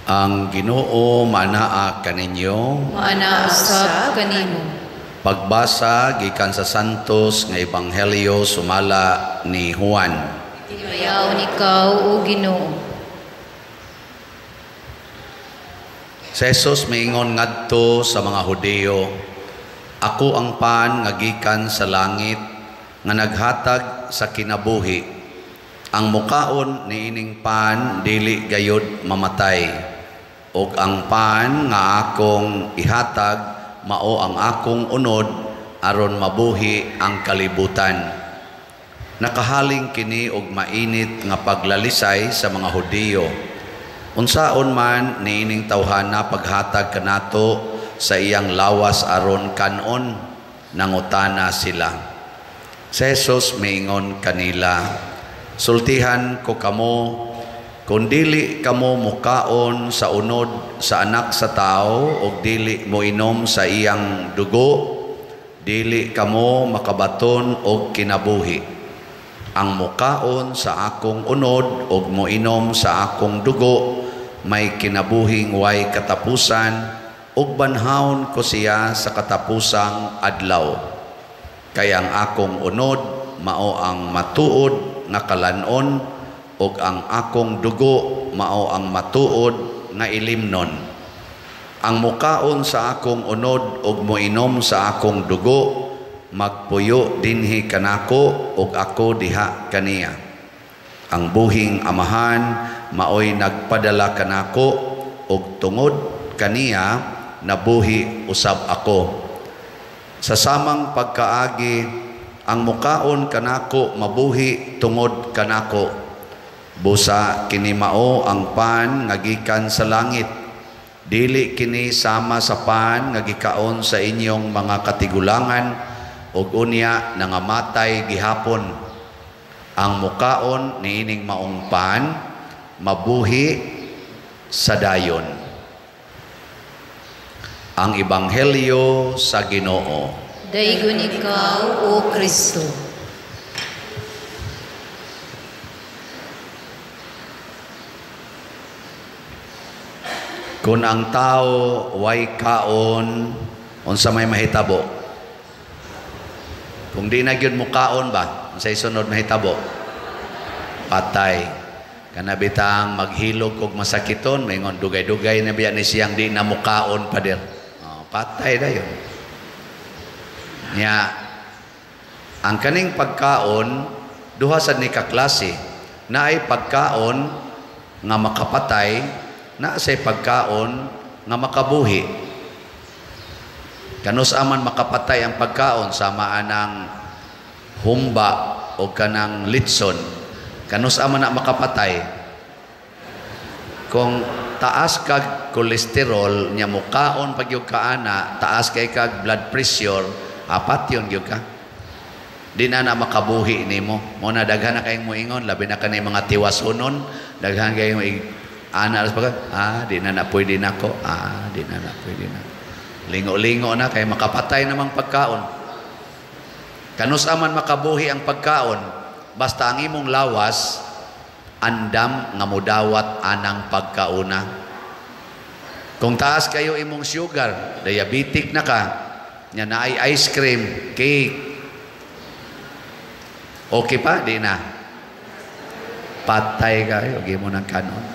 Ang Ginoo manaa kaninyo. Maana usab kanimo. Pagbasa gikan sa Santos nga Ebanghelyo sumala ni Juan. Timayaon ikaw, o Ginoo. Si Jesus miingon ngadto sa mga Hudiyo, "Ako ang pan nga gikan sa langit nga naghatag sa kinabuhi. Ang mukaon niining pan dili gayud mamatay. Ug ang pan nga akong ihatag mao ang akong unod aron mabuhi ang kalibutan." Nakahaling kini og mainit nga paglalisay sa mga Hudiyo. Unsaon man niining tawhana paghatag kanato sa iyang lawas aron kanon, nangutana sila. Si Jesus miingon kanila, "Sultihan ko kamo, kung dili kamo mukaon sa unod sa anak sa tao og dili moinom sa iyang dugo, dili kamo makabaton og kinabuhi. Ang mukaon sa akong unod og moinom sa akong dugo may kinabuhing way katapusan, ug banhawon ko siya sa katapusang adlaw. Kay ang akong unod mao ang matuod nga kalanon, ug ang akong dugo mao ang matuod nga ilimnon. Ang mukaon sa akong unod ug moinom sa akong dugo magpuyo dinhi kanako ug ako diha kaniya. Ang buhing Amahan maoy nagpadala kanako, ug tungod kaniya nabuhi usab ako. Sa samang pagkaagi, ang mukaon kanako mabuhi tungod kanako. Busa kini mao ang pan nga gikan sa langit. Dili kini sama sa pan nga gikaon sa inyong mga katigulangan ug unya nangamatay gihapon. Ang mukaon niining maong pan mabuhi sa dayon." Ang Ebanghelyo sa Ginoo. Daygon ikaw, O Kristo. Kung ang tao way kaon, unsa may mahitabo? Kung di na gyud mo kaon ba, unsay sunod mahitabo? Patay. Kana bitang maghilog og masakiton, maingon dugay-dugay na biya ni siyang di na mukaon pader. Oh, patay dayon. Nya ang kaning pagkaon duha sad ni ka klase. Naay pagkaon nga makapatay, na say pagkaon nga makabuhi. Kanus aman makapatay ang pagkaon, sama anang humba o kanang litson. Kanus aman na makapatay? Kung taas kag kolesterol nya mukaon pag yung kaana, taas kay kag blood pressure, apat yun gyud ka. Di na na makabuhi nimo. Mo na daghan na kayong moingon, labi na kanay mga tiwasunon, daghan kayong ana alas pagka, di na na pwede na ko, di na na pwede na. Lingo-lingo na kay makapatay namang pagkaon. Kanus aman makabuhi ang pagkaon, basta ang imong lawas andam nga mudawat anang pagkauna. Kung taas kayo imong sugar, diabetic na ka, nya naay ice cream, cake, okay pa? Di na. Patay kayo, gi mo ng kanon.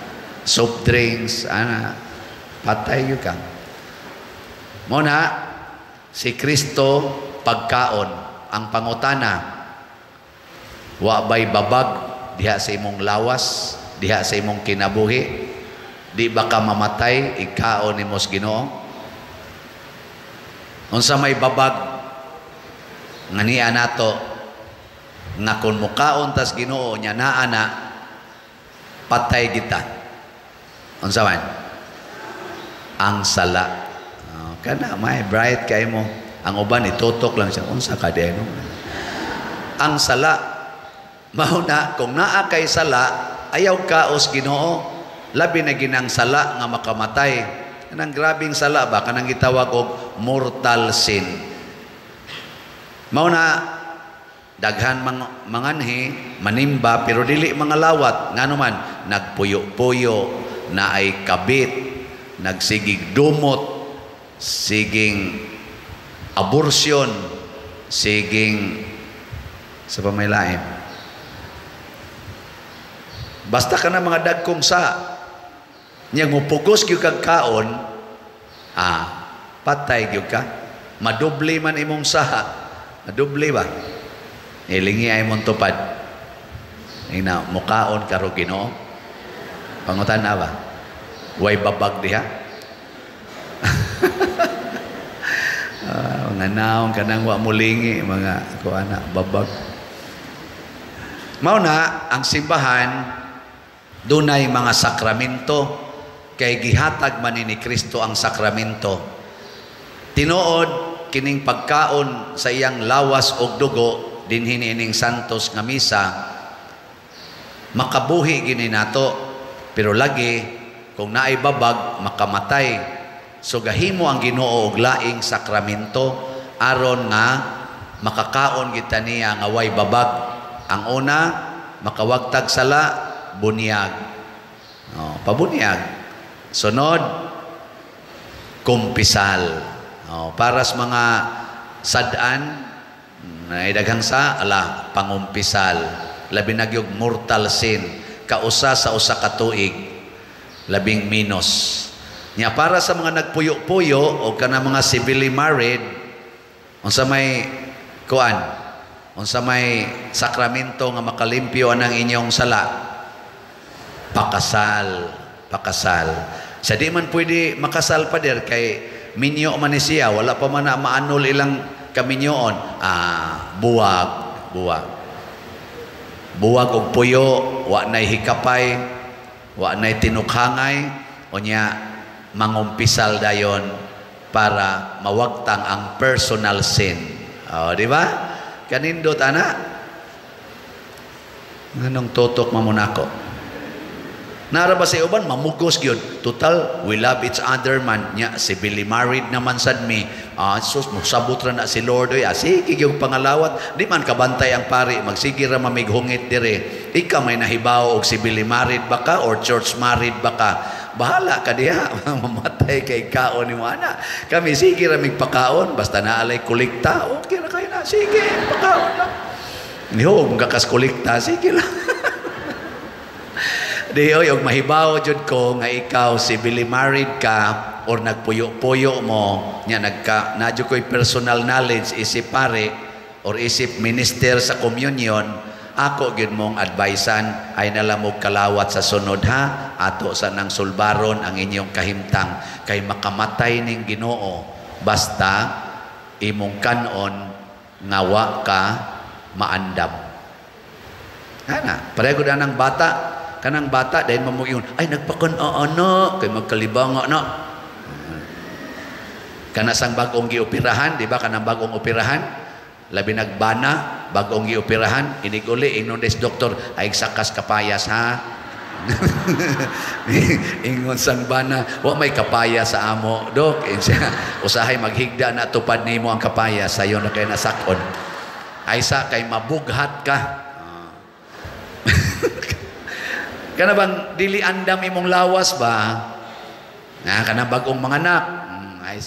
Soft drinks, ana, patay yun ka. Muna, si Kristo pagkaon, ang pangutana, wa bay babag diha sa imong lawas, diha sa imong kinabuhi, di ba ka mamatay, ikaon nimo sa Ginoo? Unsa may babag nga niya nato, nga kung mukaon tas Ginoo nya naa na, patay kita. Unsa man? Ang sala. Oh, kana may bright kay mo. Ang uban itutok lang siya. Unsa ka di no? Ang sala. Mao na kung naa kay sala, ayaw kaos Ginoo. Labi na ginang sala nga makamatay. Kanang grabing sala ba kanang gitawag og mortal sin. Mao na daghan manganhi manimba pero dili mga lawat, ngano man nagpuyo-puyo, Naay kabit, nagsigig dumot, siging abortion, siging sa pamaylain. Basta ka na mga dagkong sa nya mupugos gyud kag kaon, patay gyud ka. Madubli man imong saha. Madubli ba? Ilingi ay mong tupad. Ina, mukaon karo Ginoo. Pangutan na ba? Way babag diha? Mga naong kanang wa mulingi, mga kuana babag. Mao na ang simbahan dunay mga sakramento kay gihatag man ni Kristo ang sakramento. Tinuod kining pagkaon sa iyang lawas og dugo dinhi niining santos nga misa makabuhi gini nato, pero lagi kung naay babag makamatay. So gahimo ang Ginoo og laing sakramento aron nga makakaon kita niya nga way babag. Ang una, makawagtag sala, bunyag. Oh, pabunyag. Sunod, kumpisal. Oh, para sa mga sad-an na daghang sa ala pangumpisal. Labi na gyud mortal sin, kausa sa usa ka tuig, labing minus. Nya para sa mga nagpuyo-puyo o kana mga civilly married, unsa may kuan, unsa may sakramento nga makalimpyo anang inyong sala? Pakasal, pakasal. Sa di man pwede makasal pader kay minyo man ni siya, wala pa man na maanol ilang kaminyoon. Buwag, buwag. Buwag og puyo, wa nay hikapay, wa nay tinukhangay, unya mangumpisal dayon para mawagtang ang personal sin. O, di ba? Kanindot ana. Nganong tutok mamunako? Nara ba sa uban mamugos gyud. Total, we love each other man. Nya civilly married naman sad mi. Sus, mosabot ra na si Lord oy. Sige gyud pangalawat. Di man kabantay ang pari, magsige ra mamighungit dire. Ikaw may nahibaw og civilly married ba ka or church married ba ka? Bahala ka diha. Mamatay kay kaon nimo ana. Kami sige ra mig pakaon basta naalay kolekta. Okay ra kayo na. Sige, pakaon lang. Niho, gakas kolekta, sige lang. Di oy, og mahibaw jud ko nga ikaw civilly married ka or nagpuyo-puyo mo, nya nagka na jud ko'y personal knowledge isip pare or isip minister sa communion, ako gyud mong advisean ay nalamog kalawat sa sunod ha, ato sa nang sulbaron ang inyong kahimtang kay makamatay ning Ginoo basta imong kanon nga wa ka maandam. Ana, pareho gud anang bata. Kanang bata dahil mamuingon, ay nagpakan-ana kay magkalibanga na. Kana sang bagong gioperahan, di ba? Kanang bagong operahan, labi nagbana, bagong gioperahan, inig-uli, ingnon des doktor, ay sakas kapayas ha. Ingon sang bana, wa may kapaya sa amo, dok. Usahay maghigda na tupad nimo ang kapaya, sayo na kay nasakon. Ay sa kay mabughat ka. Kana bang dili andam imong lawas ba? Na kana bagong manganak. Ay,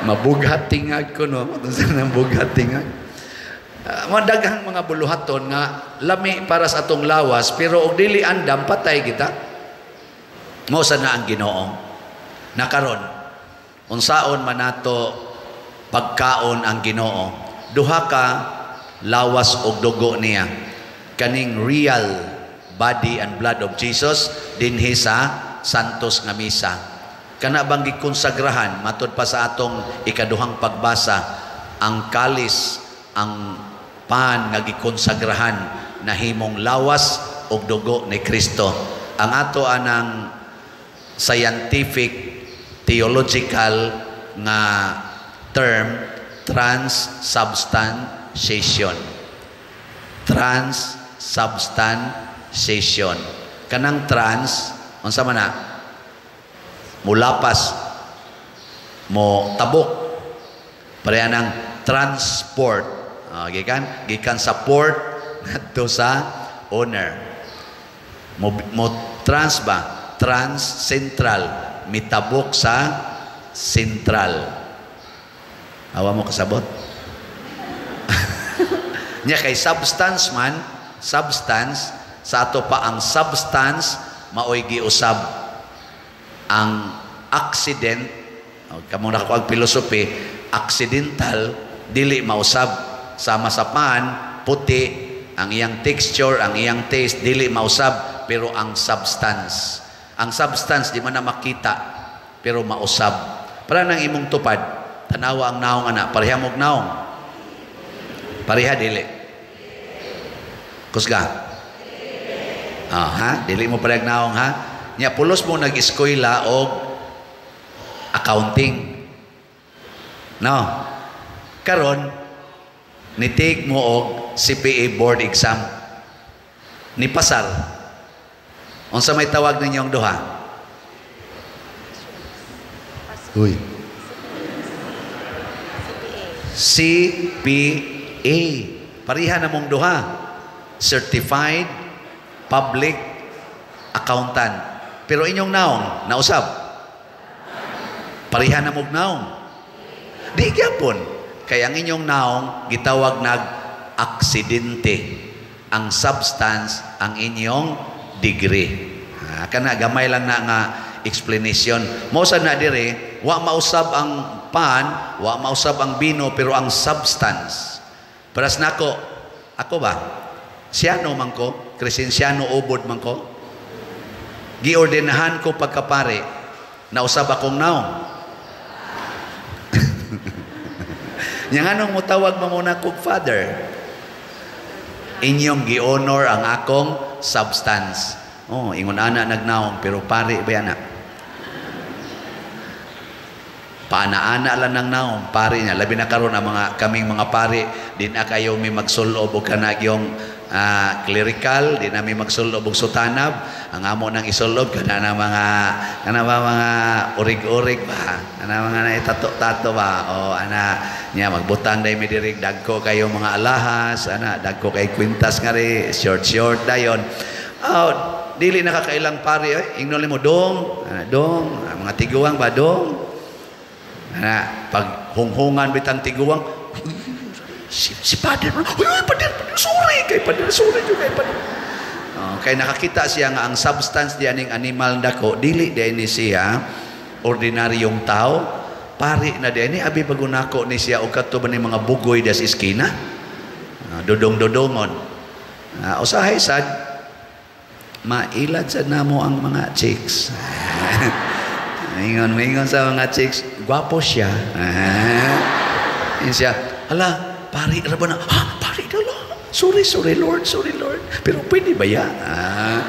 mabughat tingag ko no. Mabughat tingag. Madaghang mga buluhaton nga lami para sa atong lawas pero og dili andam patay kita. Mao sa na ang Ginoo. Nakaron unsaon man nato pagkaon ang Ginoo? Duha ka lawas og dugo niya. Kaning real body and blood of Jesus dinhi sa santos nga misa. Kana bang gikonsagrahan matud pa sa atong ikaduhang pagbasa, ang kalis, ang pan nga gikonsagrahan nahimong lawas og dugo ni Kristo. Ang ato anang scientific theological nga term, transubstantiation. Transubstantiation. Kanang trans, unsa man na? Mulapas, mo tabok. Pareha ng transport. Gikan sa port ngadto sa owner. Mo trans ba? Trans central. Mitabok sa central. Awa mo kasabot? Nya kay substance man, substance sa ato pa, ang substance maoy giusab. Ang accident, oh, kamo nakakuag philosophy, accidental dili mausab, sama sa pan, puti ang iyang texture, ang iyang taste, dili mausab. Pero ang substance di man na makita pero mausab. Para nang imong tupad, tanawa ang naong ana, pareha mo og naong? Pareha, dili? Kusga. Ah, ha, dili mo parehag naong, ha. Nya pulos mo nag-eskwela og accounting, no? Karon ni-take mo og CPA board exam, ni pasar. Unsa may tawag ninyong duha? Uy, CPA. Pareha na mong duha, Certified Public Accountant. Pero inyong naong nausab? Pareha na mong naong? Di gyapon, kay ang inyong naong gitawag nag aksidente, ang substance ang inyong degree. Ah, kana gamay lang na nga explanation. Mo sa na dire, wa mausab ang pan, wa mausab ang bino, pero ang substance. Paras nako, ako ba? Siyano man ko, Crescenciano Ubod man ko. Giordinahan ko pagkapare, nausab akong naong? Nya nganong mutawag mo muna kog father? Inyong gi-honor ang akong substance. Oh, ingon ana nagnaong, pero pare ba ana? Paana-ana lang ng naong, pare niya. Labi na karon ang mga kaming mga pare, di na kayo may magsulob og kanag yung clerical, di na may magsulob og sutanab. Ang amo nang isulob kana na mga kana ba mga urig-urig ba? Kana mga naitato-tato ba? O ana niya magbutang day mi diri, dagko kayo mga alahas, ana dagko kay kwintas nga ri, short-short dayon. Oh, dili nakakailang pare eh. Ingnon mo dong, ana dong, mga tiguang ba dong? Ana, pag hunghungan bitang tiguang, si Father, uy, Father, sorry kay Father, sorry jud kay Father. Oh, kay nakakita siya nga ang substance diyan ning animal dako, dili diay ni siya ordinaryong tao, pari na diay ni, abi bago nako ni siya og kadto ba ni mga bugoy das iskina. Dodong-dodongon. Usahay sad mailad sad namo ang mga chicks. Ingon, ingon sa mga chicks, gwapo siya. Ingon siya, hala, pari ra ba na? Ha, pari na lang. Sorry, sorry Lord, sorry Lord. Pero pwede ba ya? Ah.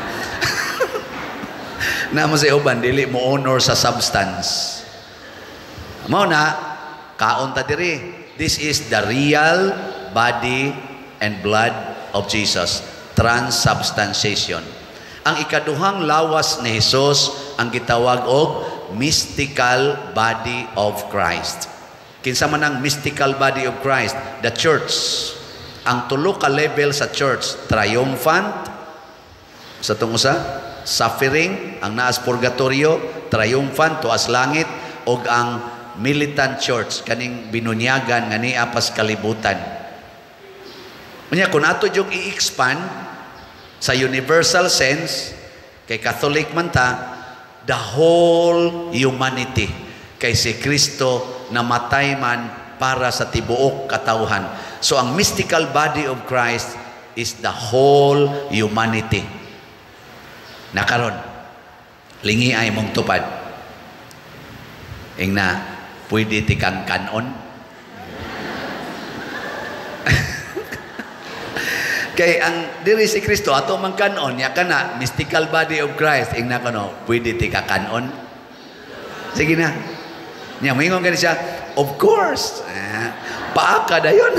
Namo sa uban, dili mo honor sa substance. Mao na, kaon ta diri. This is the real body and blood of Jesus. Transubstantiation. Ang ikaduhang lawas ni Jesus ang gitawag og mystical body of Christ. Kinsa man ang mystical body of Christ? The church. Ang tulo ka level sa church, triumphant sa tong usa, suffering, ang naas purgatorio, triumphant tuas langit, og ang militant church kaning binunyagan nga niya pas kalibutan. Unya kung ato yung i-expand sa universal sense, kay Catholic man ta, the whole humanity, kay si Kristo namatay man para sa tibuok katawhan. So ang mystical body of Christ is the whole humanity. Nakaron, lingi ay mong tupad. Ingna, pwede tikang kanon. Kay ang diri si Kristo ato man kanon, ya kana mystical body of Christ, ingna kono, pwede tika kanon. Sige na. Nya moingon gani siya, of course. Paaka dayon.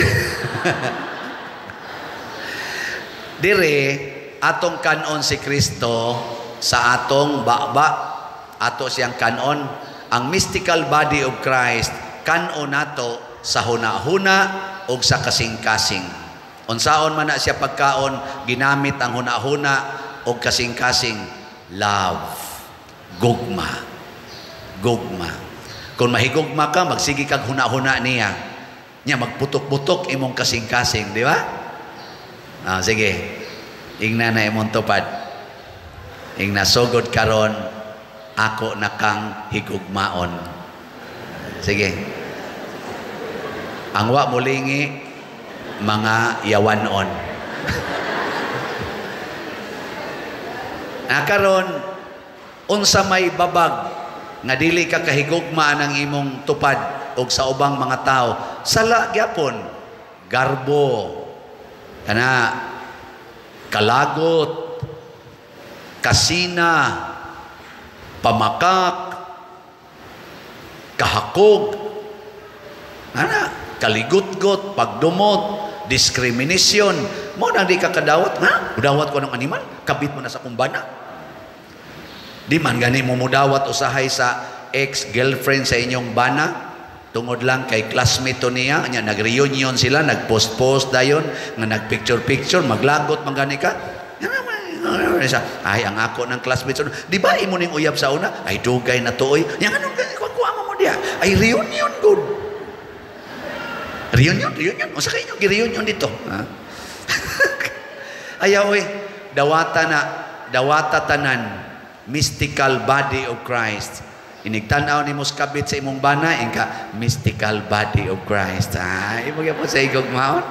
Dire atong kanon si Kristo sa atong baba, ato siyang kanon. Ang mystical body of Christ kanon nato sa huna-huna ug sa kasing-kasing. Unsaon man na siya pagkaon, ginamit ang huna-huna o kasing-kasing? Love. Gugma. Gugma. Kung mahigugma ka, magsige kag huna-huna niya. Nya magputok-putok imong kasing-kasing, di ba? Ah, sige. Ingna na imong tupad. Ingna, "Sugod karon, ako na kang higugmaon." Sige. Ang wa mulingi, mga yawanon. Na karon, unsa may babag nga dili ka kahigugma ng imong tupad og sa ubang mga tao? Sala gyapon, garbo, kana kalagot, kasina, pamakak, kahakog, ana, kaligutgot, pagdumot, discrimination. Mo nang di ka kadawat, ha? Mudawat ko ng animal, kabit mo na sa kumbana. Di man gani mo mudawat usahay sa ex-girlfriend sa inyong bana, tungod lang kay classmate to niya, anya nag-reunion sila, nag-post-post dayon, nga nag-picture-picture, maglagot man gani ka. Ay, ang ako ng classmate. Di ba imo ning uyab sa una? Ay, dugay na to, oy. Nya nganong kuha mo diya? Ay, reunion good. Reunion, reunion. Unsa kay inyo gi-reunion dito? Ha? Ayaw oy, dawata na, dawata tanan, mystical body of Christ. Inigtan-aw nimo sa kabit sa imong bana, ingka mystical body of Christ. Ay, imo gyapon sa higugmaon.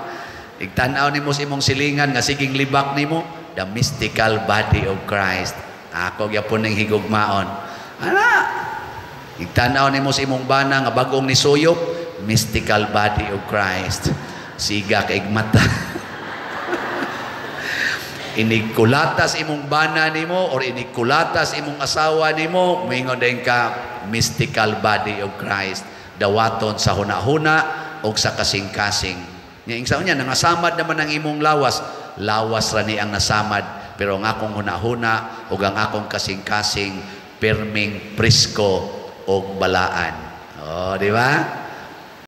Igtan-aw nimo sa imong silingan nga siging libak nimo, the mystical body of Christ. Ako gyapon ning higugmaon. Ana, igtan-aw nimo sa imong bana nga bag-ong nisuyop, mystical body of Christ. Siga kay mata. Inigkulatas imong bana nimo or inigkulatas imong asawa nimo, moingon din ka, mystical body of Christ. Dawaton sa hunahuna o sa kasing-kasing. Nya ing niya, nangasamad naman ang imong lawas, lawas ra ni ang nasamad, pero ang akong hunahuna ug ang akong kasing-kasing perming presko og balaan. Oh, di ba?